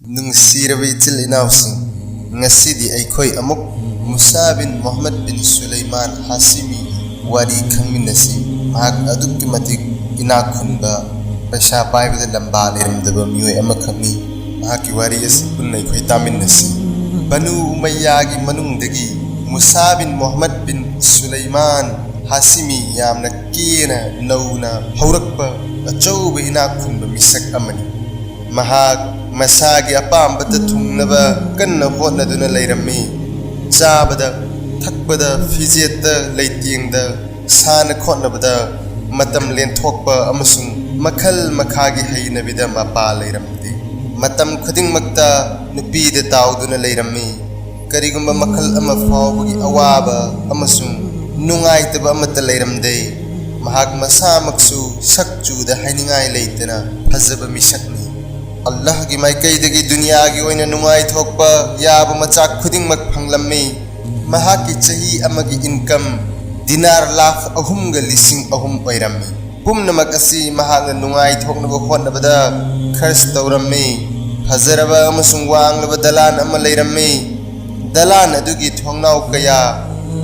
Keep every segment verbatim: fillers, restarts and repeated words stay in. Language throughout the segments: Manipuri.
ꯅꯨꯡꯁꯤꯔꯕ ꯏꯆꯤꯜ ꯏꯅꯥꯎꯁꯤꯡ, ꯉꯁꯤꯗꯤ ꯑꯩꯈꯣꯏ ꯑꯃꯨꯛ ꯃꯨꯁꯥ ꯕꯤꯟ ꯃꯨꯍꯝꯃꯗ ꯕꯤꯟ ꯁꯨꯂꯩꯃꯥꯟ ꯍꯥꯁꯤꯃꯤ ꯋꯥꯔꯤ ꯈꯪꯃꯤꯟꯅꯁꯤ꯫ ꯃꯍꯥꯛ ꯑꯗꯨꯛꯀꯤ ꯃꯇꯤꯛ ꯏꯅꯥꯛ ꯈꯨꯟꯕ, ꯄꯩꯁꯥ ꯄꯥꯏꯕꯗ ꯂꯝꯕꯥ ꯂꯩꯔꯝꯗꯕ ꯃꯤꯑꯣꯏ ꯑꯃꯈꯛꯅꯤ꯫ ꯃꯍꯥꯛꯀꯤ ꯋꯥꯔꯤ ꯑꯁꯤ ꯄꯨꯟꯅ ꯑꯩꯈꯣꯏ ꯇꯥꯃꯤꯟꯅꯁꯤ꯫ ꯕꯅꯨ ꯎꯃꯩꯌꯥꯒꯤ ꯃꯅꯨꯡꯗꯒꯤ ꯃꯨꯁꯥ ꯕꯤꯟ ꯃꯨꯍꯝꯃꯗ ꯕꯤꯟ ꯁꯨꯂꯩꯃꯥꯟ ꯍꯥꯁꯤꯃꯤ ꯌꯥꯝꯅ ꯀꯦꯅ ꯅꯧꯅ ꯍꯧꯔꯛꯄ ꯑꯆꯧꯕ ꯏꯅꯥꯛ ꯈꯨꯟꯕ ꯃꯤꯁꯛ ꯑꯃꯅꯤ꯫ ꯃꯍꯥꯛ ꯃꯁꯥꯒꯤ ꯑꯄꯥꯝꯕꯇ ꯊꯨꯡꯅꯕ ꯀꯟꯅ ꯍꯣꯠꯅꯗꯨꯅ ꯂꯩꯔꯝꯃꯤ꯫ ꯆꯥꯕꯗ, ꯊꯛꯄꯗ, ꯐꯤꯖꯦꯠꯇ, ꯂꯩꯇꯦꯡꯗ, ꯁꯥꯟꯅ ꯈꯣꯠꯅꯕꯗ ꯃꯇꯝ ꯂꯦꯟꯊꯣꯛꯄ ꯑꯃꯁꯨꯡ ꯃꯈꯜ ꯃꯈꯥꯒꯤ ꯍꯩꯅꯕꯤꯗ ꯃꯄꯥ ꯂꯩꯔꯝꯗꯦ꯫ ꯃꯇꯝ ꯈꯨꯗꯤꯡꯃꯛꯇ ꯅꯨꯄꯤꯗ ꯇꯥꯎꯗꯨꯅ ꯂꯩꯔꯝꯃꯤ꯫ ꯀꯔꯤꯒꯨꯝꯕ ꯃꯈꯜ ꯑꯃ ꯐꯥꯎꯕꯒꯤ ꯑꯋꯥꯕ ꯑꯃꯁꯨꯡ ꯅꯨꯡꯉꯥꯏꯇꯕ ꯑꯃꯠꯇ ꯂꯩꯔꯝꯗꯦ꯫ ꯃꯍꯥꯛ ꯃꯁꯥꯃꯛꯁꯨ ꯁꯛ ꯆꯨꯗ ꯍꯥꯏꯅꯤꯡꯉꯥꯏ ꯂꯩꯇꯅ ꯐꯖꯕ ꯃꯤꯁꯛꯅꯤ꯫ ꯑꯜꯂꯥꯍꯒꯤ ꯃꯥꯏꯀꯩꯗꯒꯤ ꯗꯨꯅꯤꯌꯥꯒꯤ ꯑꯣꯏꯅ ꯅꯨꯡꯉꯥꯏꯊꯣꯛꯄ ꯌꯥꯕ ꯃꯆꯥꯛ ꯈꯨꯗꯤꯡꯃꯛ ꯐꯪꯂꯝꯃꯤ꯫ ꯃꯍꯥꯛꯀꯤ ꯆꯍꯤ ꯑꯃꯒꯤ ꯏꯟꯀꯝ ꯗꯤꯅꯥꯔ ꯂꯥꯈ ꯑꯍꯨꯝꯒ ꯂꯤꯁꯤꯡ ꯑꯍꯨꯝ ꯑꯣꯏꯔꯝꯃꯤ꯫ ꯄꯨꯝꯅꯃꯛ ꯑꯁꯤ ꯃꯍꯥꯛꯅ ꯅꯨꯡꯉꯥꯏꯊꯣꯛꯅꯕ ꯍꯣꯠꯅꯕꯗ ꯈꯔꯆ ꯇꯧꯔꯝꯃꯤ꯫ ꯐꯖꯔꯕ ꯑꯃꯁꯨꯡ ꯋꯥꯡꯂꯕ ꯗꯂꯥꯟ ꯑꯃ ꯂꯩꯔꯝꯃꯤ꯫ ꯗꯂꯥꯟ ꯑꯗꯨꯒꯤ ꯊꯣꯡꯅꯥꯎ ꯀꯌꯥ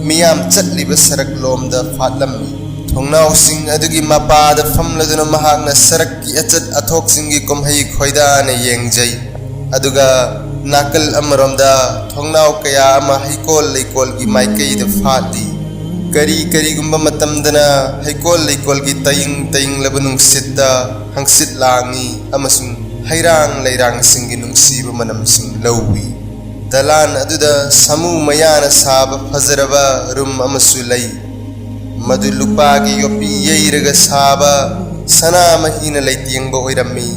ꯃꯤꯌꯥꯝ ꯆꯠꯂꯤꯕ ꯁꯔꯛ ꯂꯣꯝꯗ ꯐꯥꯠꯂꯝꯃꯤ꯫ ꯊꯣꯡꯅꯥꯎꯁꯤꯡ ꯑꯗꯨꯒꯤ ꯃꯄꯥꯗ ꯐꯝꯂꯗꯨꯅ ꯃꯍꯥꯛꯅ ꯁꯔꯛꯀꯤ ꯑꯆꯠ ꯑꯊꯣꯛꯁꯤꯡꯒꯤ ꯀꯨꯝꯍꯩ ꯈꯣꯏꯗꯥꯅ ꯌꯦꯡꯖꯩ꯫ ꯑꯗꯨꯒ ꯅꯥꯀꯜ ꯑꯃꯔꯣꯝꯗ ꯊꯣꯡꯅꯥꯎ ꯀꯌꯥ ꯑꯃ ꯍꯩꯀꯣꯜ ꯂꯩꯀꯣꯜꯒꯤ ꯃꯥꯏꯀꯩꯗ ꯐꯥꯠꯂꯤ꯫ ꯀꯔꯤ ꯀꯔꯤꯒꯨꯝꯕ ꯃꯇꯝꯗꯅ ꯍꯩꯀꯣꯜ ꯂꯩꯀꯣꯜꯒꯤ ꯇꯌꯤꯡ ꯇꯌꯤꯡꯂꯕ ꯅꯨꯡꯁꯤꯠꯇ ꯍꯪꯆꯤꯠ ꯂꯥꯡꯏ ꯑꯃꯁꯨꯡ ꯍꯩꯔꯥꯡ ꯂꯩꯔꯥꯡꯁꯤꯡꯒꯤ ꯅꯨꯡꯁꯤꯕ ꯃꯅꯝꯁꯤꯡ ꯂꯧꯏ꯫ ꯗꯂꯥꯟ ꯑꯗꯨꯗ ꯁꯥꯃꯨ ꯃꯌꯥꯅ ꯁꯥꯕ ꯐꯖꯔꯕ ꯔꯨꯝ ꯑꯃꯁꯨ ꯂꯩ꯫ ꯃꯗꯨ ꯂꯨꯄꯥꯒꯤ ꯌꯣꯠꯄꯤ ꯌꯩꯔꯒ ꯁꯥꯕ ꯁꯅꯥꯃꯍꯤꯅ ꯂꯩꯇꯦꯡꯕ ꯑꯣꯏꯔꯝꯃꯤ꯫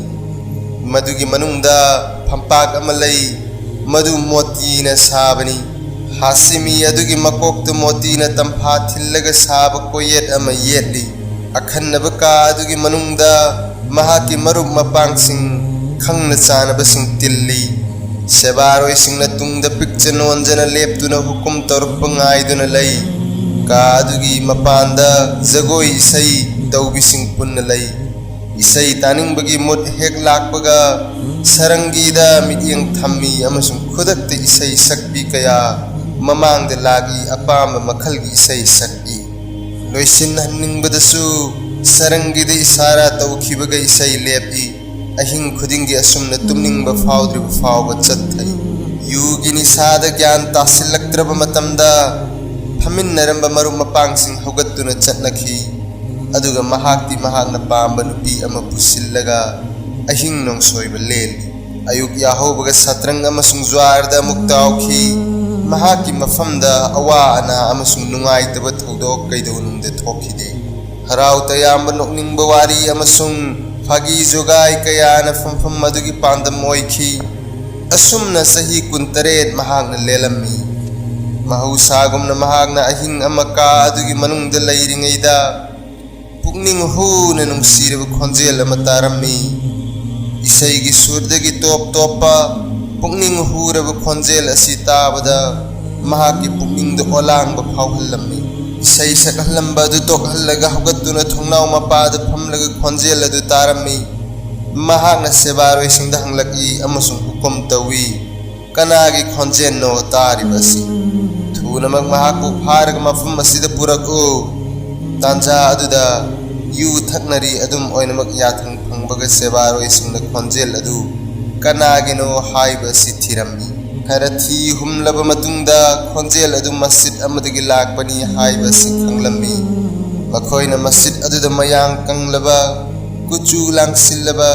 ꯃꯗꯨꯒꯤ ꯃꯅꯨꯡꯗ ꯐꯝꯄꯥꯛ ꯑꯃ ꯂꯩ, ꯃꯗꯨ ꯃꯣꯇꯤꯅ ꯁꯥꯕꯅꯤ꯫ ꯍꯥꯁꯤꯃꯤ ꯑꯗꯨꯒꯤ ꯃꯀꯣꯛꯇ ꯃꯣꯇꯤꯅ ꯇꯝꯐꯥ ꯊꯤꯜꯂꯒ ꯁꯥꯕ ꯀꯣꯌꯦꯠ ꯑꯃ ꯌꯦꯠꯂꯤ꯫ ꯑꯈꯟꯅꯕ ꯀꯥ ꯑꯗꯨꯒꯤ ꯃꯅꯨꯡꯗ ꯃꯍꯥꯛꯀꯤ ꯃꯔꯨꯞ ꯃꯄꯥꯡꯁꯤꯡ, ꯈꯪꯅ ꯆꯥꯅꯕꯁꯤꯡ ꯇꯤꯜꯂꯤ꯫ ꯁꯦꯕꯥꯔꯣꯏꯁꯤꯡꯅ ꯇꯨꯡꯗ ꯄꯤꯛꯆ ꯅꯣꯟꯖꯅ ꯂꯦꯞꯇꯨꯅ ꯍꯨꯀꯨꯝ ꯇꯧꯔꯛꯄ ꯉꯥꯏꯗꯨꯅ ꯂꯩ꯫ ꯀꯥ ꯑꯗꯨꯒꯤ ꯃꯄꯥꯟꯗ ꯖꯒꯣꯏ ꯏꯁꯩ ꯇꯧꯕꯤꯁꯤꯡ ꯄꯨꯟꯅ ꯂꯩ꯫ ꯏꯁꯩ ꯇꯥꯅꯤꯡꯕꯒꯤ ꯃꯨꯠ ꯍꯦꯛ ꯂꯥꯛꯄꯒ ꯁꯔꯪꯒꯤꯗ ꯃꯤꯠꯌꯦꯡ ꯊꯝꯃꯤ ꯑꯃꯁꯨꯡ ꯈꯨꯗꯛꯇ ꯏꯁꯩ ꯁꯛꯄꯤ ꯀꯌꯥ ꯃꯃꯥꯡꯗ ꯂꯥꯛꯏ꯫ ꯑꯄꯥꯝꯕ ꯃꯈꯜꯒꯤ ꯏꯁꯩ ꯁꯛꯏ꯫ ꯂꯣꯏꯁꯤꯟꯍꯟꯅꯤꯡꯕꯗꯁꯨ ꯁꯔꯪꯒꯤꯗ ꯏꯁꯥꯔꯥ ꯇꯧꯈꯤꯕꯒ ꯏꯁꯩ ꯂꯦꯞꯏ꯫ ꯑꯍꯤꯡ ꯈꯨꯗꯤꯡꯒꯤ ꯑꯁꯨꯝꯅ ꯇꯨꯝꯅꯤꯡꯕ ꯐꯥꯎꯗ꯭ꯔꯤꯕ ꯐꯥꯎꯕ ꯆꯠꯊꯩ꯫ ꯌꯨꯒꯤ ꯅꯤꯁꯥꯗ ꯒ꯭ꯌꯥꯟ ꯇꯥꯁꯤꯜꯂꯛꯇ꯭ꯔꯕ ꯃꯇꯝꯗ ꯐꯝꯃꯤꯟꯅꯔꯝꯕ ꯃꯔꯨꯞ ꯃꯄꯥꯡꯁꯤꯡ ꯍꯧꯒꯠꯇꯨꯅ ꯆꯠꯅꯈꯤ꯫ ꯑꯗꯨꯒ ꯃꯍꯥꯛꯇꯤ ꯃꯍꯥꯛꯅ ꯄꯥꯝꯕ ꯅꯨꯄꯤ ꯑꯃ ꯄꯨꯁꯤꯜꯂꯒ ꯑꯍꯤꯡ ꯅꯣꯡꯁꯣꯏꯕ ꯂꯦꯜꯂꯤ꯫ ꯑꯌꯨꯛ ꯌꯥꯍꯧꯕꯒ ꯁꯇ꯭ꯔꯪ ꯑꯃꯁꯨꯡ ꯖ꯭ꯋꯥꯔꯗ ꯑꯃꯨꯛ ꯇꯥꯎꯈꯤ꯫ ꯃꯍꯥꯛꯀꯤ ꯃꯐꯝꯗ ꯑꯋꯥ ꯑꯅꯥ ꯑꯃꯁꯨꯡ ꯅꯨꯡꯉꯥꯏꯇꯕ ꯊꯧꯗꯣꯛ ꯀꯩꯗꯧꯅꯨꯡꯗ ꯊꯣꯛꯈꯤꯗꯦ꯫ ꯍꯔꯥꯎ ꯇꯌꯥꯝꯕ, ꯅꯣꯛꯅꯤꯡꯕ ꯋꯥꯔꯤ ꯑꯃꯁꯨꯡ ꯐꯥꯒꯤ ꯖꯣꯒꯥꯏ ꯀꯌꯥꯅ ꯐꯝꯐꯝ ꯑꯗꯨꯒꯤ ꯄꯥꯟꯗꯝ ꯑꯣꯏꯈꯤ꯫ ꯑꯁꯨꯝꯅ ꯆꯍꯤ ꯀꯨꯟꯇꯔꯦꯠ ꯃꯍꯥꯛꯅ ꯂꯦꯜꯂꯝꯃꯤ꯫ ꯃꯍꯧꯁꯥꯒꯨꯝꯅ ꯃꯍꯥꯛꯅ ꯑꯍꯤꯡ ꯑꯃ ꯀꯥ ꯑꯗꯨꯒꯤ ꯃꯅꯨꯡꯗ ꯂꯩꯔꯤꯉꯩꯗ ꯄꯨꯛꯅꯤꯡ ꯍꯨꯅ ꯅꯨꯡꯁꯤꯔꯕ ꯈꯣꯟꯖꯦꯜ ꯑꯃ ꯇꯥꯔꯝꯃꯤ꯫ ꯏꯁꯩꯒꯤ ꯁꯨꯔꯗꯒꯤ ꯇꯣꯞ ꯇꯣꯞꯄ ꯄꯨꯛꯅꯤꯡ ꯍꯨꯔꯕ ꯈꯣꯟꯖꯦꯜ ꯑꯁꯤ ꯇꯥꯕꯗ ꯃꯍꯥꯛꯀꯤ ꯄꯨꯛꯅꯤꯡꯗ ꯑꯣꯂꯥꯡꯕ ꯐꯥꯎꯍꯜꯂꯝꯃꯤ꯫ ꯏꯁꯩ ꯁꯛꯍꯜꯂꯝꯕ ꯑꯗꯨ ꯇꯣꯛꯍꯜꯂꯒ ꯍꯧꯒꯠꯇꯨꯅ ꯊꯣꯡꯅꯥꯎ ꯃꯄꯥꯗ ꯐꯝꯂꯒ ꯈꯣꯟꯖꯦꯜ ꯑꯗꯨ ꯇꯥꯔꯝꯃꯤ꯫ ꯃꯍꯥꯛꯅ ꯁꯦꯕꯥꯔꯣꯏꯁꯤꯡꯗ ꯍꯪꯂꯛꯏ ꯑꯃꯁꯨꯡ ꯍꯨꯀꯨꯝ ꯇꯧꯏ, "ꯀꯅꯥꯒꯤ ꯈꯣꯟꯖꯦꯜꯅꯣ ꯇꯥꯔꯤꯕ ꯑꯁꯤ? ꯊꯨꯅꯃꯛ ꯃꯍꯥꯛꯄꯨ ꯐꯥꯔꯒ ꯃꯐꯝ ꯑꯁꯤꯗ ꯄꯨꯔꯛꯎ!" ꯇꯥꯟꯖꯥ ꯑꯗꯨꯗ ꯌꯨ ꯊꯛꯅꯔꯤ ꯑꯗꯨꯝ ꯑꯣꯏꯅꯃꯛ ꯌꯥꯊꯪ ꯐꯪꯕꯒ ꯁꯦꯕꯥꯔꯣꯏꯁꯤꯡꯅ ꯈꯣꯟꯖꯦꯜ ꯑꯗꯨ ꯀꯅꯥꯒꯤꯅꯣ ꯍꯥꯏꯕ ꯑꯁꯤ ꯊꯤꯔꯝꯃꯤ꯫ ꯈꯔ ꯊꯤ ꯍꯨꯝꯂꯕ ꯃꯇꯨꯡꯗ ꯈꯣꯟꯖꯦꯜ ꯑꯗꯨ ꯃꯁꯖꯤꯗ ꯑꯃꯗꯒꯤ ꯂꯥꯛꯄꯅꯤ ꯍꯥꯏꯕ ꯑꯁꯤ ꯈꯪꯂꯝꯃꯤ꯫ ꯃꯈꯣꯏꯅ ꯃꯁꯖꯤꯗ ꯑꯗꯨꯗ ꯃꯌꯥꯡ ꯀꯪꯂꯕ, ꯀꯨꯆꯨ ꯂꯥꯡꯁꯤꯜꯂꯕ,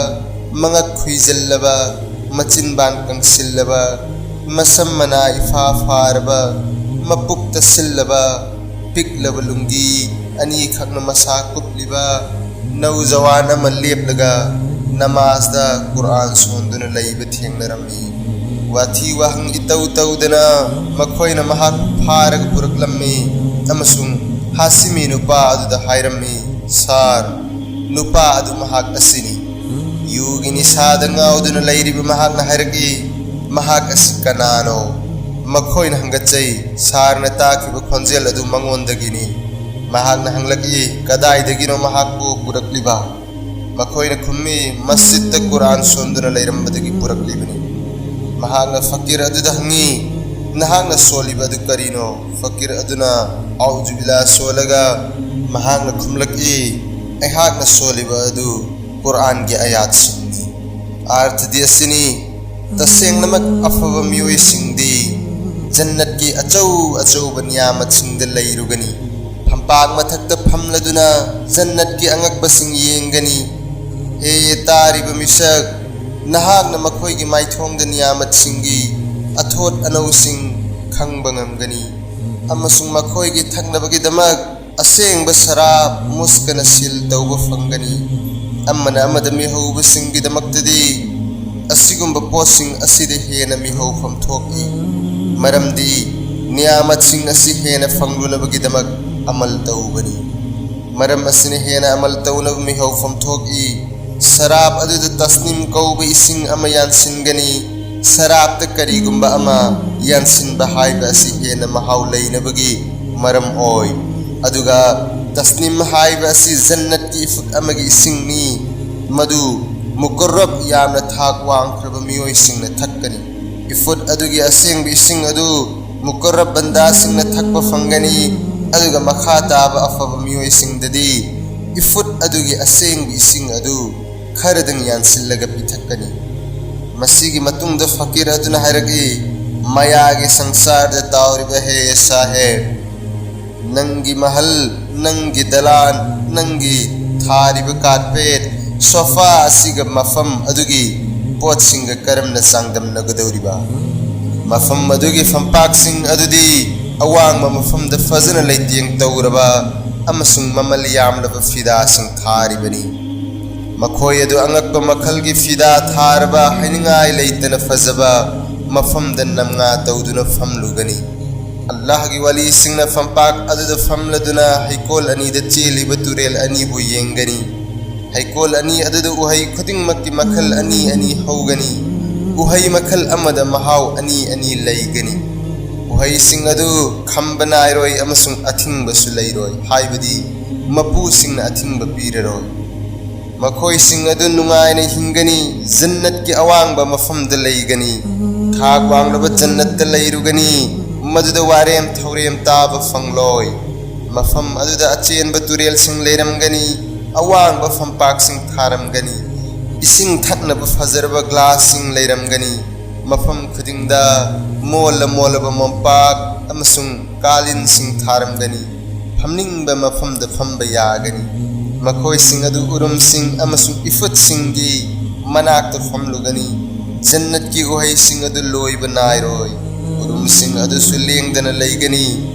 ꯃꯉꯛ ꯈꯨꯏꯖꯜꯂꯕ, ꯃꯆꯤꯟꯕꯥꯡ ꯀꯪꯁꯤꯜꯂꯕ, ꯃꯁꯝ ꯃꯅꯥ ꯏꯐꯥ ꯐꯥꯔꯕ, ꯃꯄꯨꯛ ꯇꯁꯤꯜꯂꯕ, ꯄꯤꯛꯂꯕ ꯂꯨꯡꯒꯤ ꯑꯅꯤꯈꯛꯅ ꯃꯁꯥ ꯀꯨꯞꯂꯤꯕ ꯅꯧꯖꯋꯥꯟ ꯑꯃ ꯂꯦꯞꯂꯒ ꯅꯃꯥꯖꯗ ꯀꯨꯔꯑꯥꯟ ꯁꯣꯟꯗꯨꯅ ꯂꯩꯕ ꯊꯦꯡꯅꯔꯝꯃꯤ꯫ ꯋꯥꯊꯤ ꯋꯥꯍꯪ ꯏꯇꯧ ꯇꯧꯗꯅ ꯃꯈꯣꯏꯅ ꯃꯍꯥꯛꯄꯨ ꯐꯥꯔꯒ ꯄꯨꯔꯛꯂꯝꯃꯤ ꯑꯃꯁꯨꯡ ꯍꯥꯁꯤꯃꯤ ꯅꯨꯄꯥ ꯑꯗꯨꯗ ꯍꯥꯏꯔꯝꯃꯤ, "ꯁꯥꯔ, ꯅꯨꯄꯥ ꯑꯗꯨ ꯃꯍꯥꯛ ꯑꯁꯤꯅꯤ꯫" ꯌꯨꯒꯤ ꯅꯤꯁꯥꯗ ꯉꯥꯎꯗꯨꯅ ꯂꯩꯔꯤꯕ ꯃꯍꯥꯛꯅ ꯍꯥꯏꯔꯛꯏ, "ꯃꯍꯥꯛ ꯑꯁꯤ ꯀꯅꯥꯅꯣ?" ꯃꯈꯣꯏꯅ ꯍꯪꯒꯠꯆꯩ, ꯁꯥꯔꯅ ꯇꯥꯈꯤꯕ ꯈꯣꯟꯖꯦꯜ ꯑꯗꯨ ꯃꯉꯣꯟꯗꯒꯤꯅꯤ꯫ ꯃꯍꯥꯛꯅ ꯍꯪꯂꯛꯏ, "ꯀꯗꯥꯏꯗꯒꯤꯅꯣ ꯃꯍꯥꯛꯄꯨ ꯄꯨꯔꯛꯂꯤꯕ?" ꯃꯈꯣꯏꯅ ꯈꯨꯝꯃꯤ, "ꯃꯁꯖꯤꯗꯇ ꯀꯨꯔꯥꯟ ꯁꯣꯟꯗꯨꯅ ꯂꯩꯔꯝꯕꯗꯒꯤ ꯄꯨꯔꯛꯂꯤꯕꯅꯤ꯫" ꯃꯍꯥꯛꯅ ꯐꯀꯤꯔ ꯑꯗꯨꯗ ꯍꯪꯉꯤ, "ꯅꯍꯥꯛꯅ ꯁꯣꯜꯂꯤꯕ ꯑꯗꯨ ꯀꯔꯤꯅꯣ?" ꯐꯀꯤꯔ ꯑꯗꯨꯅ, "ꯑꯥꯎꯖꯨꯕꯤꯂꯥ" ꯁꯣꯜꯂꯒ ꯃꯍꯥꯛꯅ ꯈꯨꯝꯂꯛꯏ, "ꯑꯩꯍꯥꯛꯅ ꯁꯣꯜꯂꯤꯕ ꯑꯗꯨ ꯀꯨꯔꯥꯟꯒꯤ ꯑꯌꯥꯠꯁꯤꯡꯅꯤ꯫" ꯑꯥꯔꯊꯗꯤ ꯑꯁꯤꯅꯤ, ꯇꯁꯦꯡꯅꯃꯛ ꯑꯐꯕ ꯃꯤꯑꯣꯏꯁꯤꯡꯗꯤ ꯖꯟꯅꯠꯀꯤ ꯑꯆꯧ ꯑꯆꯧꯕ ꯅꯤꯌꯥꯃꯠꯁꯤꯡꯗ ꯂꯩꯔꯨꯒꯅꯤ꯫ ꯐꯝꯄꯥꯛ ꯃꯊꯛꯇ ꯐꯝꯂꯗꯨꯅ ꯖꯟꯅꯠꯀꯤ ꯑꯉꯛꯄꯁꯤꯡ ꯌꯦꯡꯒꯅꯤ꯫ ꯍꯦ ꯇꯥꯔꯤꯕ ꯃꯤꯁꯛ, ꯅꯍꯥꯛꯅ ꯃꯈꯣꯏꯒꯤ ꯃꯥꯏꯊꯣꯡꯗ ꯅꯤꯌꯥꯃꯠꯁꯤꯡꯒꯤ ꯑꯊꯣꯠ ꯑꯅꯧꯁꯤꯡ ꯈꯪꯕ ꯉꯝꯒꯅꯤ, ꯑꯃꯁꯨꯡ ꯃꯈꯣꯏꯒꯤ ꯊꯛꯅꯕꯒꯤꯗꯃꯛ ꯑꯁꯦꯡꯕ ꯁꯔꯥꯞ ꯃꯨꯁꯀꯅ ꯁꯤꯜ ꯇꯧꯕ ꯐꯪꯒꯅꯤ꯫ ꯑꯃꯅ ꯑꯃꯗ ꯃꯤꯍꯧꯕꯁꯤꯡꯒꯤꯗꯃꯛꯇꯗꯤ ꯑꯁꯤꯒꯨꯝꯕ ꯄꯣꯠꯁꯤꯡ ꯑꯁꯤꯗ ꯍꯦꯟꯅ ꯃꯤꯍꯧꯐꯝ ꯊꯣꯛꯏ, ꯃꯔꯝꯗꯤ ꯅꯤꯌꯥꯃꯠꯁꯤꯡ ꯑꯁꯤ ꯍꯦꯟꯅ ꯐꯪꯂꯨꯅꯕꯒꯤꯗꯃꯛ ꯑꯃꯜ ꯇꯧꯕꯅꯤ꯫ ꯃꯔꯝ ꯑꯁꯤꯅ ꯍꯦꯟꯅ ꯑꯃꯜ ꯇꯧꯅꯕ ꯃꯤꯍꯧꯐꯝ ꯊꯣꯛꯏ꯫ ꯁꯔꯥꯞ ꯑꯗꯨꯗ ꯇꯁꯅꯤꯝ ꯀꯧꯕ ꯏꯁꯤꯡ ꯑꯃ ꯌꯥꯟꯁꯤꯟꯒꯅꯤ꯫ ꯁꯔꯥꯞꯇ ꯀꯔꯤꯒꯨꯝꯕ ꯑꯃ ꯌꯥꯟꯁꯤꯟꯕ ꯍꯥꯏꯕ ꯑꯁꯤ ꯍꯦꯟꯅ ꯃꯍꯥꯎ ꯂꯩꯅꯕꯒꯤ ꯃꯔꯝ ꯑꯣꯏ꯫ ꯑꯗꯨꯒ ꯇꯁꯅꯤꯝ ꯍꯥꯏꯕ ꯑꯁꯤ ꯖꯟꯅꯠꯀꯤ ꯏꯐꯨꯠ ꯑꯃꯒꯤ ꯏꯁꯤꯡꯅꯤ, ꯃꯗꯨ ꯃꯨꯀꯔꯔꯕ, ꯌꯥꯝꯅ ꯊꯥꯛ ꯋꯥꯡꯈ꯭ꯔꯕ ꯃꯤꯑꯣꯏꯁꯤꯡꯅ ꯊꯛꯀꯅꯤ꯫ ꯏꯐꯨꯠ ꯑꯗꯨꯒꯤ ꯑꯁꯦꯡꯕ ꯏꯁꯤꯡ ꯑꯗꯨ ꯃꯨꯀꯔꯔꯕ ꯕꯟꯗꯥꯁꯤꯡꯅ ꯊꯛꯄ ꯐꯪꯒꯅꯤ, ꯑꯗꯨꯒ ꯃꯈꯥ ꯇꯥꯕ ꯑꯐꯕ ꯃꯤꯑꯣꯏꯁꯤꯡꯗꯗꯤ ꯏꯐꯨꯠ ꯑꯗꯨꯒꯤ ꯑꯁꯦꯡꯕ ꯏꯁꯤꯡ ꯑꯗꯨ ꯈꯔꯗꯪ ꯌꯥꯟꯁꯤꯜꯂꯒ ꯄꯤꯊꯛꯀꯅꯤ꯫ ꯃꯁꯤꯒꯤ ꯃꯇꯨꯡꯗ ꯐꯀꯤꯔ ꯑꯗꯨꯅ ꯍꯥꯏꯔꯛꯏ, "ꯃꯌꯥꯒꯤ ꯁꯪꯁꯥꯔꯗ ꯇꯥꯎꯔꯤꯕ ꯍꯦ ꯁꯥꯍꯦꯕ, ꯅꯪꯒꯤ ꯃꯍꯜ, ꯅꯪꯒꯤ ꯗꯂꯥꯟ, ꯅꯪꯒꯤ ꯊꯥꯔꯤꯕ ꯀꯥꯔꯄꯦꯠ, ꯁꯣꯐꯥ ꯑꯁꯤꯒ ꯃꯐꯝ ꯑꯗꯨꯒꯤ ꯄꯣꯠꯁꯤꯡꯒ ꯀꯔꯝꯅ ꯆꯥꯡꯗꯝꯅꯒꯗꯧꯔꯤꯕ? ꯃꯐꯝ ꯑꯗꯨꯒꯤ ꯐꯝꯄꯥꯛꯁꯤꯡ ꯑꯗꯨꯗꯤ ꯑꯋꯥꯡꯕ ꯃꯐꯝꯗ ꯐꯖꯅ ꯂꯩꯇꯦꯡ ꯇꯧꯔꯕ ꯑꯃꯁꯨꯡ ꯃꯃꯜ ꯌꯥꯝꯂꯕ ꯐꯤꯗꯥꯁꯤꯡ ꯊꯥꯔꯤꯕꯅꯤ꯫ ꯃꯈꯣꯏ ꯑꯗꯨ ꯑꯉꯛꯄ ꯃꯈꯜꯒꯤ ꯐꯤꯗꯥ ꯊꯥꯔꯕ, ꯍꯥꯏꯅꯤꯡꯉꯥꯏ ꯂꯩꯇꯅ ꯐꯖꯕ ꯃꯐꯝꯗ ꯅꯝꯉꯥ ꯇꯧꯗꯨꯅ ꯐꯝꯂꯨꯒꯅꯤ꯫ ꯑꯜꯂꯥꯍꯒꯤ ꯋꯥꯂꯤꯁꯤꯡꯅ ꯐꯝꯄꯥꯛ ꯑꯗꯨꯗ ꯐꯝꯂꯗꯨꯅ ꯍꯩꯀꯣꯜ ꯑꯅꯤꯗ ꯆꯦꯜꯂꯤꯕ ꯇꯨꯔꯦꯜ ꯑꯅꯤꯕꯨ ꯌꯦꯡꯒꯅꯤ꯫ ꯍꯩꯀꯣꯜ ꯑꯅꯤ ꯑꯗꯨꯗ ꯎꯍꯩ ꯈꯨꯗꯤꯡꯃꯛꯀꯤ ꯃꯈꯜ ꯑꯅꯤ ꯑꯅꯤ ꯍꯧꯒꯅꯤ꯫ ꯎꯍꯩ ꯃꯈꯜ ꯑꯃꯗ ꯃꯍꯥꯎ ꯑꯅꯤ ꯑꯅꯤ ꯂꯩꯒꯅꯤ꯫ ꯎꯍꯩꯁꯤꯡ ꯑꯗꯨ ꯈꯝꯕ ꯅꯥꯏꯔꯣꯏ ꯑꯃꯁꯨꯡ ꯑꯊꯤꯡꯕꯁꯨ ꯂꯩꯔꯣꯏ, ꯍꯥꯏꯕꯗꯤ ꯃꯄꯨꯁꯤꯡꯅ ꯑꯊꯤꯡꯕ ꯄꯤꯔꯔꯣꯏ꯫ ꯃꯈꯣꯏꯁꯤꯡ ꯑꯗꯨ ꯅꯨꯡꯉꯥꯏꯅ ꯍꯤꯡꯒꯅꯤ, ꯖꯟꯅꯠꯀꯤ ꯑꯋꯥꯡꯕ ꯃꯐꯝꯗ ꯂꯩꯒꯅꯤ, ꯊꯥꯛ ꯋꯥꯡꯂꯕ ꯖꯟꯅꯠꯇ ꯂꯩꯔꯨꯒꯅꯤ, ꯃꯗꯨꯗ ꯋꯥꯔꯦꯝ ꯊꯧꯔꯦꯝ ꯇꯥꯕ ꯐꯪꯂꯣꯏ꯫ ꯃꯐꯝ ꯑꯗꯨꯗ ꯑꯆꯦꯟꯕ ꯇꯨꯔꯦꯜꯁꯤꯡ ꯂꯩꯔꯝꯒꯅꯤ, ꯑꯋꯥꯡꯕ ꯐꯝꯄꯥꯛꯁꯤꯡ ꯊꯥꯔꯝꯒꯅꯤ, ꯏꯁꯤꯡ ꯊꯛꯅꯕ ꯐꯖꯔꯕ ꯒ꯭ꯂꯥꯁꯁꯤꯡ ꯂꯩꯔꯝꯒꯅꯤ꯫ ꯃꯐꯝ ꯈꯨꯗꯤꯡꯗ ꯃꯣꯜꯂ ꯃꯣꯜꯂꯕ ꯃꯣꯝꯄꯥꯛ ꯑꯃꯁꯨꯡ ꯀꯥꯂꯤꯟꯁꯤꯡ ꯊꯥꯔꯝꯒꯅꯤ꯫ ꯐꯝꯅꯤꯡꯕ ꯃꯐꯝꯗ ꯐꯝꯕ ꯌꯥꯒꯅꯤ꯫ ꯃꯈꯣꯏꯁꯤꯡ ꯑꯗꯨ ꯎꯔꯨꯝꯁꯤꯡ ꯑꯃꯁꯨꯡ ꯏꯐꯨꯠꯁꯤꯡꯒꯤ ꯃꯅꯥꯛꯇ ꯐꯝꯂꯨꯒꯅꯤ꯫ ꯖꯟꯅꯠꯀꯤ ꯎꯍꯩꯁꯤꯡ ꯑꯗꯨ ꯂꯣꯏꯕ ꯅꯥꯏꯔꯣꯏ꯫ ꯎꯔꯨꯝꯁꯤꯡ ꯑꯗꯨꯁꯨ ꯂꯦꯡꯗꯅ ꯂꯩꯒꯅꯤ꯫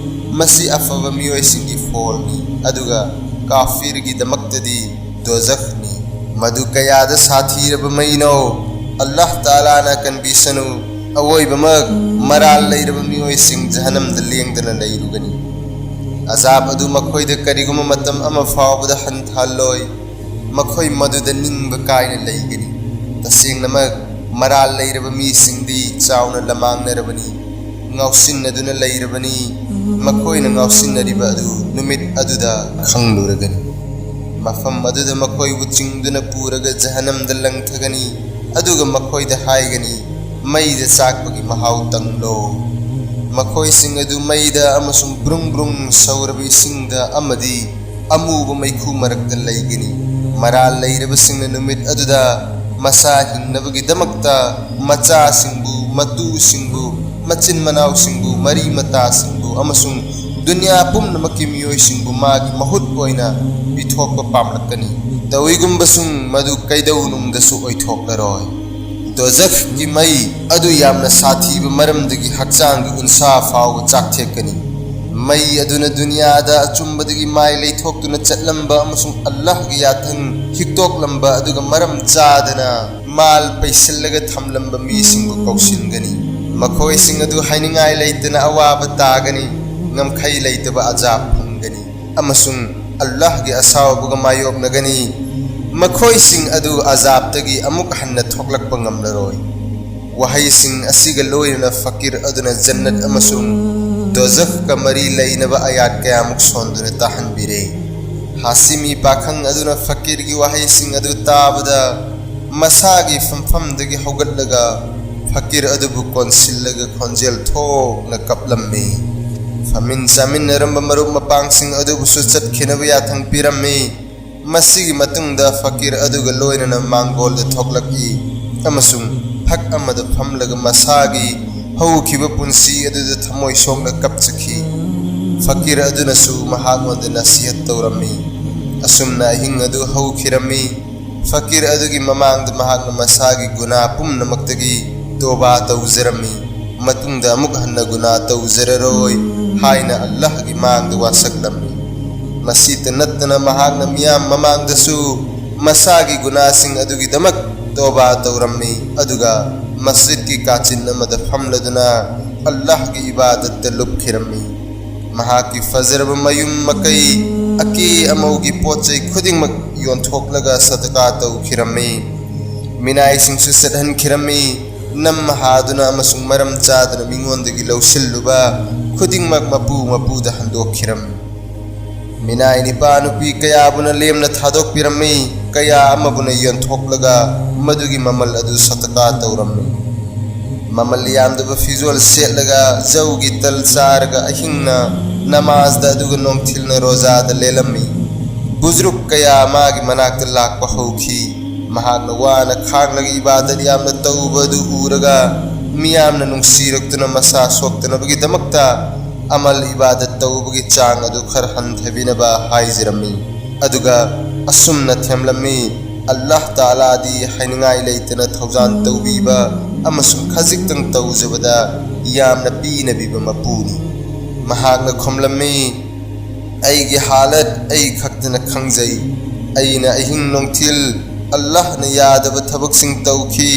ꯃꯁꯤ ꯑꯐꯕ ꯃꯤꯑꯣꯏꯁꯤꯡꯒꯤ ꯐꯣꯜꯅꯤ, ꯑꯗꯨꯒ ꯀꯥꯐꯤꯔꯒꯤꯗꯃꯛꯇꯗꯤ ꯗꯣꯖꯈꯅꯤ꯫ ꯃꯗꯨ ꯀꯌꯥꯗ ꯁꯥꯊꯤꯔꯕ ꯃꯩꯅꯣ! ꯑꯜꯂꯥꯍ ꯇꯥꯂꯥꯅ ꯀꯟꯕꯤꯁꯅꯨ꯫ ꯑꯋꯣꯏꯕꯃꯛ, ꯃꯔꯥꯜ ꯂꯩꯔꯕ ꯃꯤꯑꯣꯏꯁꯤꯡ ꯖꯍꯅꯝꯗ ꯂꯦꯡꯗꯅ ꯂꯩꯔꯨꯒꯅꯤ꯫ ꯑꯖꯥꯕ ꯑꯗꯨ ꯃꯈꯣꯏꯗ ꯀꯔꯤꯒꯨꯝꯕ ꯃꯇꯝ ꯑꯃ ꯐꯥꯎꯕꯗ ꯍꯟꯊꯍꯜꯂꯣꯏ꯫ ꯃꯈꯣꯏ ꯃꯗꯨꯗ ꯅꯤꯡꯕ ꯀꯥꯏꯅ ꯂꯩꯒꯅꯤ꯫ ꯇꯁꯦꯡꯅꯃꯛ, ꯃꯔꯥꯜ ꯂꯩꯔꯕ ꯃꯤꯁꯤꯡꯗꯤ ꯆꯥꯎꯅ ꯂꯃꯥꯡꯅꯔꯕꯅꯤ, ꯉꯥꯎꯁꯤꯟꯅꯗꯨꯅ ꯂꯩꯔꯕꯅꯤ꯫ ꯃꯈꯣꯏꯅ ꯉꯥꯎꯁꯤꯟꯅꯔꯤꯕ ꯑꯗꯨ ꯅꯨꯃꯤꯠ ꯑꯗꯨꯗ ꯈꯪꯂꯨꯔꯒꯅꯤ꯫ ꯃꯐꯝ ꯑꯗꯨꯗ ꯃꯈꯣꯏꯕꯨ ꯆꯤꯡꯗꯨꯅ ꯄꯨꯔꯒ ꯖꯍꯅꯝꯗ ꯂꯪꯊꯒꯅꯤ, ꯑꯗꯨꯒ ꯃꯈꯣꯏꯗ ꯍꯥꯏꯒꯅꯤ, "ꯃꯩꯗ ꯆꯥꯛꯄꯒꯤ ꯃꯍꯥꯎ ꯇꯪꯂꯣ"꯫ ꯃꯈꯣꯏꯁꯤꯡ ꯑꯗꯨ ꯃꯩꯗ ꯑꯃꯁꯨꯡ ꯕ꯭ꯔꯨꯡ ꯕ꯭ꯔꯨꯡ ꯁꯧꯔꯕ ꯏꯁꯤꯡꯗ ꯑꯃꯗꯤ ꯑꯃꯨꯕ ꯃꯩꯈꯨ ꯃꯔꯛꯇ ꯂꯩꯒꯅꯤ꯫ ꯃꯔꯥꯜ ꯂꯩꯔꯕꯁꯤꯡꯅ ꯅꯨꯃꯤꯠ ꯑꯗꯨꯗ ꯃꯁꯥ ꯍꯤꯡꯅꯕꯒꯤꯗꯃꯛꯇ ꯃꯆꯥꯁꯤꯡꯕꯨ, ꯃꯇꯨꯁꯤꯡꯕꯨ, ꯃꯆꯤꯟ ꯃꯅꯥꯎꯁꯤꯡꯕꯨ, ꯃꯔꯤ ꯃꯇꯥꯁꯤꯡꯕꯨ ꯑꯃꯁꯨꯡ ꯗꯨꯅꯤꯌꯥ ꯄꯨꯝꯅꯃꯛꯀꯤ ꯃꯤꯑꯣꯏꯁꯤꯡꯕꯨ ꯃꯥꯒꯤ ꯃꯍꯨꯠ ꯑꯣꯏꯅ ꯄꯤꯊꯣꯛꯄ ꯄꯥꯝꯂꯛꯀꯅꯤ꯫ ꯇꯧꯏꯒꯨꯝꯕꯁꯨꯡ ꯃꯗꯨ ꯀꯩꯗꯧꯅꯨꯡꯗꯁꯨ ꯑꯣꯏꯊꯣꯛꯂꯔꯣꯏ꯫ ꯗꯣꯖꯈꯀꯤ ꯃꯩ ꯑꯗꯨ ꯌꯥꯝꯅ ꯁꯥꯊꯤꯕ ꯃꯔꯝꯗꯒꯤ ꯍꯛꯆꯥꯡꯒꯤ ꯎꯟꯁꯥ ꯐꯥꯎꯕ ꯆꯥꯛꯊꯦꯛꯀꯅꯤ꯫ ꯃꯩ ꯑꯗꯨꯅ ꯗꯨꯅꯤꯌꯥꯗ ꯑꯆꯨꯝꯕꯗꯒꯤ ꯃꯥꯏ ꯂꯩꯊꯣꯛꯇꯨꯅ ꯆꯠꯂꯝꯕ ꯑꯃꯁꯨꯡ ꯑꯜꯂꯥꯍꯒꯤ ꯌꯥꯊꯪ ꯍꯤꯛꯇꯣꯛꯂꯝꯕ ꯑꯗꯨꯒ ꯃꯔꯝ ꯆꯥꯗꯅ ꯃꯥꯜ ꯄꯩꯁꯤꯜꯂꯒ ꯊꯝꯂꯝꯕ ꯃꯤꯁꯤꯡꯕꯨ ꯀꯧꯁꯤꯟꯒꯅꯤ꯫ ꯃꯈꯣꯏꯁꯤꯡ ꯑꯗꯨ ꯍꯥꯏꯅꯤꯡꯉꯥꯏ ꯂꯩꯇꯅ ꯑꯋꯥꯕ ꯇꯥꯒꯅꯤ, ꯉꯝꯈꯩ ꯂꯩꯇꯕ ꯑꯖꯥꯕ ꯐꯪꯒꯅꯤ꯫ ꯑꯃꯁꯨꯡ ꯑꯜꯂꯥꯍꯒꯤ ꯑꯁꯥꯎꯕꯒ ꯃꯥꯌꯣꯛꯅꯒꯅꯤ꯫ ꯃꯈꯣꯏꯁꯤꯡ ꯑꯗꯨ ꯑꯖꯥꯕꯇꯒꯤ ꯑꯃꯨꯛ ꯍꯟꯅ ꯊꯣꯛꯂꯛꯄ ꯉꯝꯂꯔꯣꯏ꯫ ꯋꯥꯍꯩꯁꯤꯡ ꯑꯁꯤꯒ ꯂꯣꯏꯅꯅ ꯐꯀꯤꯔ ꯑꯗꯨꯅ ꯖꯟꯅꯠ ꯑꯃꯁꯨꯡ ꯗꯣꯖꯈꯀ ꯃꯔꯤ ꯂꯩꯅꯕ ꯑꯌꯥꯠ ꯀꯌꯥꯃꯨꯛ ꯁꯣꯟꯗꯨꯅ ꯇꯥꯍꯟꯕꯤꯔꯦ꯫ ꯍꯥꯁꯤꯃꯤ ꯄꯥꯈꯪ ꯑꯗꯨꯅ ꯐꯀꯤꯔꯒꯤ ꯋꯥꯍꯩꯁꯤꯡ ꯑꯗꯨ ꯇꯥꯕꯗ, ꯃꯁꯥꯒꯤ ꯐꯝꯐꯝꯗꯒꯤ ꯍꯧꯒꯠꯂꯒ ꯐꯀꯤꯔ ꯑꯗꯨꯕꯨ ꯀꯣꯟꯁꯤꯜꯂꯒ ꯈꯣꯟꯖꯦꯜ ꯊꯣꯛꯅ ꯀꯞꯂꯝꯃꯤ꯫ ꯐꯝꯃꯤꯟ ꯆꯥꯃꯤꯟꯅꯔꯝꯕ ꯃꯔꯨꯞ ꯃꯄꯥꯡꯁꯤꯡ ꯑꯗꯨꯕꯨꯁꯨ ꯆꯠꯈꯤꯅꯕ ꯌꯥꯊꯪ ꯄꯤꯔꯝꯃꯤ꯫ ꯃꯁꯤꯒꯤ ꯃꯇꯨꯡꯗ ꯐꯀꯤꯔ ꯑꯗꯨꯒ ꯂꯣꯏꯅꯅ ꯃꯥꯡꯒꯣꯜꯗ ꯊꯣꯛꯂꯛꯏ ꯑꯃꯁꯨꯡ ꯐꯛ ꯑꯃꯗ ꯐꯝꯂꯒ ꯃꯁꯥꯒꯤ ꯍꯧꯈꯤꯕ ꯄꯨꯟꯁꯤ ꯑꯗꯨꯗ ꯊꯃꯣꯏ ꯁꯣꯛꯅ ꯀꯞꯆꯈꯤ꯫ ꯐꯀꯤꯔ ꯑꯗꯨꯅꯁꯨ ꯃꯍꯥꯛꯉꯣꯟꯗ ꯅꯁꯤꯍꯠ ꯇꯧꯔꯝꯃꯤ꯫ ꯑꯁꯨꯝꯅ ꯑꯍꯤꯡ ꯑꯗꯨ ꯍꯧꯈꯤꯔꯝꯃꯤ꯫ ꯐꯀꯤꯔ ꯑꯗꯨꯒꯤ ꯃꯃꯥꯡꯗ ꯃꯍꯥꯛꯅ ꯃꯁꯥꯒꯤ ꯒꯨꯅꯥ ꯄꯨꯝꯅꯃꯛꯇꯒꯤ ꯇꯣꯕꯥ ꯇꯧꯖꯔꯝꯃꯤ꯫ ꯃꯇꯨꯡꯗ ꯑꯃꯨꯛ ꯍꯟꯅ ꯒꯨꯅꯥ ꯇꯧꯖꯔꯔꯣꯏ ꯍꯥꯏꯅ ꯑꯜꯂꯥꯍꯒꯤ ꯃꯥꯡꯗ ꯋꯥꯁꯛꯂꯝꯃꯤ꯫ ꯃꯁꯤꯇ ꯅꯠꯇꯅ ꯃꯍꯥꯛꯅ ꯃꯤꯌꯥꯝ ꯃꯃꯥꯡꯗꯁꯨ ꯃꯁꯥꯒꯤ ꯒꯨꯅꯥꯁꯤꯡ ꯑꯗꯨꯒꯤꯗꯃꯛ ꯇꯣꯕꯥ ꯇꯧꯔꯝꯃꯤ, ꯑꯗꯨꯒ ꯃꯁꯖꯤꯗꯀꯤ ꯀꯥꯆꯤꯟ ꯑꯃꯗ ꯐꯝꯂꯗꯨꯅ ꯑꯜꯂꯥꯍꯒꯤ ꯏꯕꯥꯗꯠꯇ ꯂꯨꯞꯈꯤꯔꯝꯃꯤ꯫ ꯃꯍꯥꯛꯀꯤ ꯐꯖꯔꯕ ꯃꯌꯨꯝ ꯃꯀꯩ, ꯑꯀꯦ ꯑꯃꯧꯒꯤ ꯄꯣꯠ ꯆꯩ ꯈꯨꯗꯤꯡꯃꯛ ꯌꯣꯟꯊꯣꯛꯂꯒ ꯁꯗꯀꯥ ꯇꯧꯈꯤꯔꯝꯃꯤ꯫ ꯃꯤꯅꯥꯏꯁꯤꯡꯁꯨ ꯆꯠꯍꯟꯈꯤꯔꯝꯃꯤ꯫ ꯅꯝ ꯍꯥꯗꯨꯅ ꯑꯃꯁꯨꯡ ꯃꯔꯝ ꯆꯥꯗꯅ ꯃꯤꯉꯣꯟꯗꯒꯤ ꯂꯧꯁꯤꯜꯂꯨꯕ ꯈꯨꯗꯤꯡꯃꯛ ꯃꯄꯨ ꯃꯄꯨꯗ ꯍꯟꯗꯣꯛꯈꯤꯔꯝꯃꯤ꯫ ꯃꯤꯅꯥꯏ ꯅꯤꯄꯥ ꯅꯨꯄꯤ ꯀꯌꯥꯕꯨꯅ ꯂꯦꯝꯅ ꯊꯥꯗꯣꯛꯄꯤꯔꯝꯃꯤ, ꯀꯌꯥ ꯑꯃꯕꯨꯅ ꯌꯣꯟꯊꯣꯛꯂꯒ ꯃꯗꯨꯒꯤ ꯃꯃꯜ ꯑꯗꯨ ꯁꯗꯀꯥ ꯇꯧꯔꯝꯃꯤ꯫ ꯃꯃꯜ ꯌꯥꯝꯗꯕ ꯐꯤꯖꯣꯜ ꯁꯦꯠꯂꯒ ꯖꯧꯒꯤ ꯇꯜ ꯆꯥꯔꯒ ꯑꯍꯤꯡꯅ ꯅꯃꯥꯖꯗ ꯑꯗꯨꯒ ꯅꯣꯡꯊꯤꯜꯅ ꯔꯣꯖꯥꯗ ꯂꯦꯜꯂꯝꯃꯤ꯫ ꯕꯨꯖꯨꯔꯨꯛ ꯀꯌꯥ ꯃꯥꯒꯤ ꯃꯅꯥꯛꯇ ꯂꯥꯛꯄ ꯍꯧꯈꯤ꯫ ꯃꯍꯥꯛꯅ ꯋꯥꯅ ꯈꯥꯡꯂꯒ ꯏꯕꯥꯗꯠ ꯌꯥꯝꯅ ꯇꯧꯕ ꯑꯗꯨ ꯎꯔꯒ ꯃꯤꯌꯥꯝꯅ ꯅꯨꯡꯁꯤꯔꯛꯇꯨꯅ ꯃꯁꯥ ꯁꯣꯛꯇꯅꯕꯒꯤꯗꯃꯛꯇ ꯑꯃꯜ ꯏꯕꯥꯗꯠ ꯇꯧꯕꯒꯤ ꯆꯥꯡ ꯑꯗꯨ ꯈꯔ ꯍꯟꯊꯕꯤꯅꯕ ꯍꯥꯏꯖꯔꯝꯃꯤ꯫ ꯑꯗꯨꯒ ꯑꯁꯨꯝꯅ ꯊꯦꯝꯂꯝꯃꯤ, "ꯑꯜꯂꯥꯍ ꯇꯥꯂꯥꯗꯤ ꯍꯥꯏꯅꯤꯡꯉꯥꯏ ꯂꯩꯇꯅ ꯊꯧꯖꯥꯟ ꯇꯧꯕꯤꯕ ꯑꯃꯁꯨꯡ ꯈꯖꯤꯛꯇꯪ ꯇꯧꯖꯕꯗ ꯌꯥꯝꯅ ꯄꯤꯅꯕꯤꯕ ꯃꯄꯨꯅꯤ"꯫ ꯃꯍꯥꯛꯅ ꯈꯨꯝꯂꯝꯃꯤ, "ꯑꯩꯒꯤ ꯍꯥꯂꯠ ꯑꯩ ꯈꯛꯇꯅ ꯈꯪꯖꯩ꯫ ꯑꯩꯅ ꯑꯍꯤꯡ ꯅꯨꯡꯊꯤꯜ ꯑꯜꯂꯥꯍꯅ ꯌꯥꯗꯕ ꯊꯕꯛꯁꯤꯡ ꯇꯧꯈꯤ,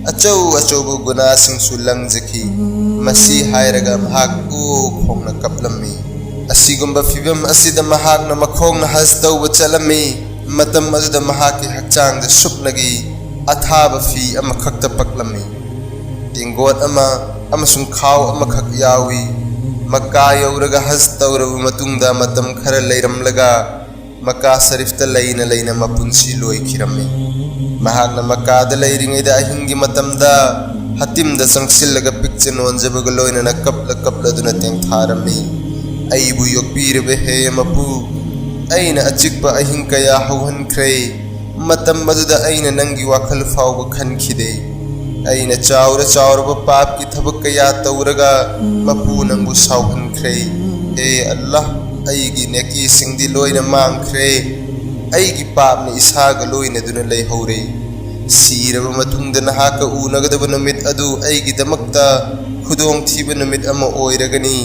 ꯑꯆꯧ ꯑꯆꯧꯕ ꯒꯨꯅꯥꯁꯤꯡꯁꯨ ꯂꯪꯖꯈꯤ"꯫ ꯃꯁꯤ ꯍꯥꯏꯔꯒ ꯃꯍꯥꯛ ꯑꯣ ꯈꯣꯡꯅ ꯀꯞꯂꯝꯃꯤ꯫ ꯑꯁꯤꯒꯨꯝꯕ ꯐꯤꯚꯝ ꯑꯁꯤꯗ ꯃꯍꯥꯛꯅ ꯃꯈꯣꯡꯅ ꯍꯖ ꯇꯧꯕ ꯆꯠꯂꯝꯃꯤ꯫ ꯃꯇꯝ ꯑꯗꯨꯗ ꯃꯍꯥꯛꯀꯤ ꯍꯛꯆꯥꯡꯗ ꯁꯨꯞꯅꯒꯤ ꯑꯊꯥꯕ ꯐꯤ ꯑꯃꯈꯛꯇ ꯄꯛꯂꯝꯃꯤ꯫ ꯇꯦꯡꯒꯣꯠ ꯑꯃ ꯑꯃꯁꯨꯡ ꯈꯥꯎ ꯑꯃꯈꯛ ꯌꯥꯎꯏ꯫ ꯃꯛꯀꯥ ꯌꯧꯔꯒ ꯍꯖ ꯇꯧꯔꯕ ꯃꯇꯨꯡꯗ ꯃꯇꯝ ꯈꯔ ꯂꯩꯔꯝꯂꯒ ꯃꯀꯥ ꯁꯔꯤꯐꯇ ꯂꯩꯅ ꯂꯩꯅ ꯃꯄꯨꯟꯁꯤ ꯂꯣꯏꯈꯤꯔꯝꯃꯤ꯫ ꯃꯍꯥꯛꯅ ꯃꯀꯥꯗ ꯂꯩꯔꯤꯉꯩꯗ ꯑꯍꯤꯡꯒꯤ ꯃꯇꯝꯗ ꯍꯇꯤꯝꯗ ꯆꯪꯁꯤꯜꯂꯒ ꯄꯤꯛꯆ ꯅꯣꯟꯖꯕꯒ ꯂꯣꯏꯅꯅ ꯀꯞꯂ ꯀꯞꯂꯗꯨꯅ ꯇꯦꯡꯊꯥꯔꯝꯃꯤ꯫ "ꯑꯩꯕꯨ ꯌꯣꯛꯄꯤꯔꯕ ꯍꯦ ꯃꯄꯨ, ꯑꯩꯅ ꯑꯆꯤꯛꯄ ꯑꯍꯤꯡ ꯀꯌꯥ ꯍꯧꯍꯟꯈ꯭ꯔꯦ꯫ ꯃꯇꯝ ꯑꯗꯨꯗ ꯑꯩꯅ ꯅꯪꯒꯤ ꯋꯥꯈꯜ ꯐꯥꯎꯕ ꯈꯟꯈꯤꯗꯦ꯫ ꯑꯩꯅ ꯆꯥꯎꯔ ꯆꯥꯎꯔꯕ ꯄꯥꯞꯀꯤ ꯊꯕꯛ ꯀꯌꯥ ꯇꯧꯔꯒ ꯃꯄꯨ ꯅꯪꯕꯨ ꯁꯥꯎꯍꯟꯈ꯭ꯔꯦ꯫ ꯍꯦ ꯑꯜꯂꯥꯍ, ꯑꯩꯒꯤ ꯅꯦꯀꯤꯁꯤꯡꯗꯤ ꯂꯣꯏꯅ ꯃꯥꯡꯈ꯭ꯔꯦ꯫ ꯑꯩꯒꯤ ꯄꯥꯞꯅ ꯏꯁꯥꯒ ꯂꯣꯏꯅꯗꯨꯅ ꯂꯩꯍꯧꯔꯦ꯫ ꯁꯤꯔꯕ ꯃꯇꯨꯡꯗ ꯅꯍꯥꯛꯀ ꯎꯅꯒꯗꯕ ꯅꯨꯃꯤꯠ ꯑꯗꯨ ꯑꯩꯒꯤꯗꯃꯛꯇ ꯈꯨꯗꯣꯡꯊꯤꯕ ꯅꯨꯃꯤꯠ ꯑꯃ ꯑꯣꯏꯔꯒꯅꯤ꯫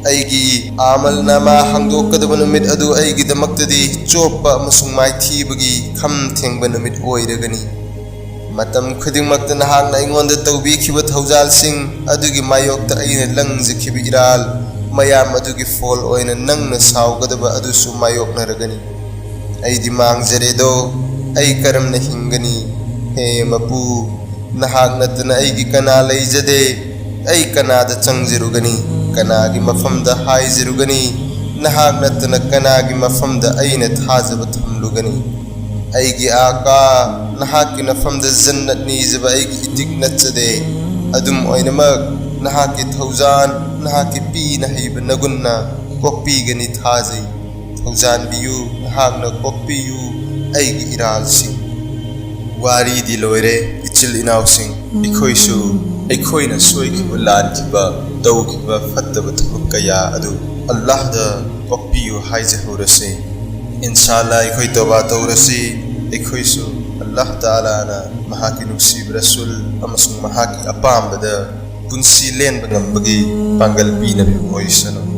ꯑꯩꯒꯤ ꯑꯃꯜ ꯅꯥꯃꯥ ꯍꯥꯡꯗꯣꯛꯀꯗꯕ ꯅꯨꯃꯤꯠ ꯑꯗꯨ ꯑꯩꯒꯤꯗꯃꯛꯇꯗꯤ ꯆꯣꯞꯄ ꯑꯃꯁꯨꯡ ꯃꯥꯏꯊꯤꯕꯒꯤ ꯈꯝ ꯊꯦꯡꯕ ꯅꯨꯃꯤꯠ ꯑꯣꯏꯔꯒꯅꯤ꯫ ꯃꯇꯝ ꯈꯨꯗꯤꯡꯃꯛꯇ ꯅꯍꯥꯛꯅ ꯑꯩꯉꯣꯟꯗ ꯇꯧꯕꯤꯈꯤꯕ ꯊꯧꯖꯥꯜꯁꯤꯡ ꯑꯗꯨꯒꯤ ꯃꯥꯌꯣꯛꯇ ꯑꯩꯅ ꯂꯪꯖꯈꯤꯕ ꯏꯔꯥꯜ ꯃꯌꯥꯝ ꯑꯗꯨꯒꯤ ꯐꯣꯜ ꯑꯣꯏꯅ ꯅꯪꯅ ꯁꯥꯎꯒꯗꯕ ꯑꯗꯨꯁꯨ ꯃꯥꯌꯣꯛꯅꯔꯒꯅꯤ꯫ ꯑꯩꯗꯤ ꯃꯥꯡꯖꯔꯦꯗꯣ, ꯑꯩ ꯀꯔꯝꯅ ꯍꯤꯡꯒꯅꯤ? ꯍꯦ ꯃꯄꯨ, ꯅꯍꯥꯛ ꯅꯠꯇꯅ ꯑꯩꯒꯤ ꯀꯅꯥ ꯂꯩꯖꯗꯦ꯫ ꯑꯩ ꯀꯅꯥꯗ ꯆꯪꯖꯔꯨꯒꯅꯤ? ꯀꯅꯥꯒꯤ ꯃꯐꯝꯗ ꯍꯥꯏꯖꯔꯨꯒꯅꯤ? ꯅꯍꯥꯛ ꯅꯠꯇꯅ ꯀꯅꯥꯒꯤ ꯃꯐꯝꯗ ꯑꯩꯅ ꯊꯥꯖꯕ ꯊꯝꯂꯨꯒꯅꯤ? ꯑꯩꯒꯤ ꯑꯥꯀꯥ, ꯅꯍꯥꯛꯀꯤ ꯅꯐꯝꯗ ꯖꯟꯅꯠ ꯅꯤꯖꯕ ꯑꯩꯒꯤ ꯏꯇꯤꯛ ꯅꯠꯆꯗꯦ꯫ ꯑꯗꯨꯝ ꯑꯣꯏꯅꯃꯛ, ꯅꯍꯥꯛꯀꯤ ꯊꯧꯖꯥꯟ, ꯅꯍꯥꯛꯀꯤ ꯄꯤꯅ ꯍꯩꯕ ꯅꯒꯨꯟꯅ ꯀꯣꯛꯄꯤꯒꯅꯤ ꯊꯥꯖꯩ꯫ ꯊꯧꯖꯥꯟꯕꯤꯌꯨ, ꯅꯍꯥꯛꯅ ꯀꯣꯛꯄꯤꯌꯨ ꯑꯩꯒꯤ ꯏꯔꯥꯜꯁꯤꯡ꯫ ꯋꯥꯔꯤꯗꯤ ꯂꯣꯏꯔꯦ, ꯏꯆꯤꯜ ꯏꯅꯥꯎꯁꯤꯡ꯫ ꯑꯩꯈꯣꯏꯁꯨ ꯑꯩꯈꯣꯏꯅ ꯁꯣꯏꯈꯤꯕ, ꯂꯥꯟꯈꯤꯕ, ꯇꯧꯈꯤꯕ ꯐꯠꯇꯕ ꯊꯕꯛ ꯀꯌꯥ ꯑꯗꯨ ꯑꯜꯂꯥꯍꯗ ꯀꯣꯛꯄꯤꯌꯨ ꯍꯥꯏꯖꯍꯧꯔꯁꯤ꯫ ꯏꯟꯁꯥ ꯑꯜꯂꯥ, ꯑꯩꯈꯣꯏ ꯇꯧꯕꯥ ꯇꯧꯔꯁꯤ꯫ ꯑꯩꯈꯣꯏꯁꯨ ꯑꯜꯂꯥꯍ ꯇꯥꯂꯥꯅ ꯃꯍꯥꯛꯀꯤ ꯅꯨꯡꯁꯤꯕ ꯔꯁꯨꯜ ꯑꯃꯁꯨꯡ ꯃꯍꯥꯛꯀꯤ ꯑꯄꯥꯝꯕꯗ ꯄꯨꯟꯁꯤ ꯂꯦꯟꯕ ꯉꯝꯕꯒꯤ ꯄꯥꯡꯒꯜ ꯄꯤꯅꯕꯤꯕ ꯑꯣꯏꯁꯅꯨ꯫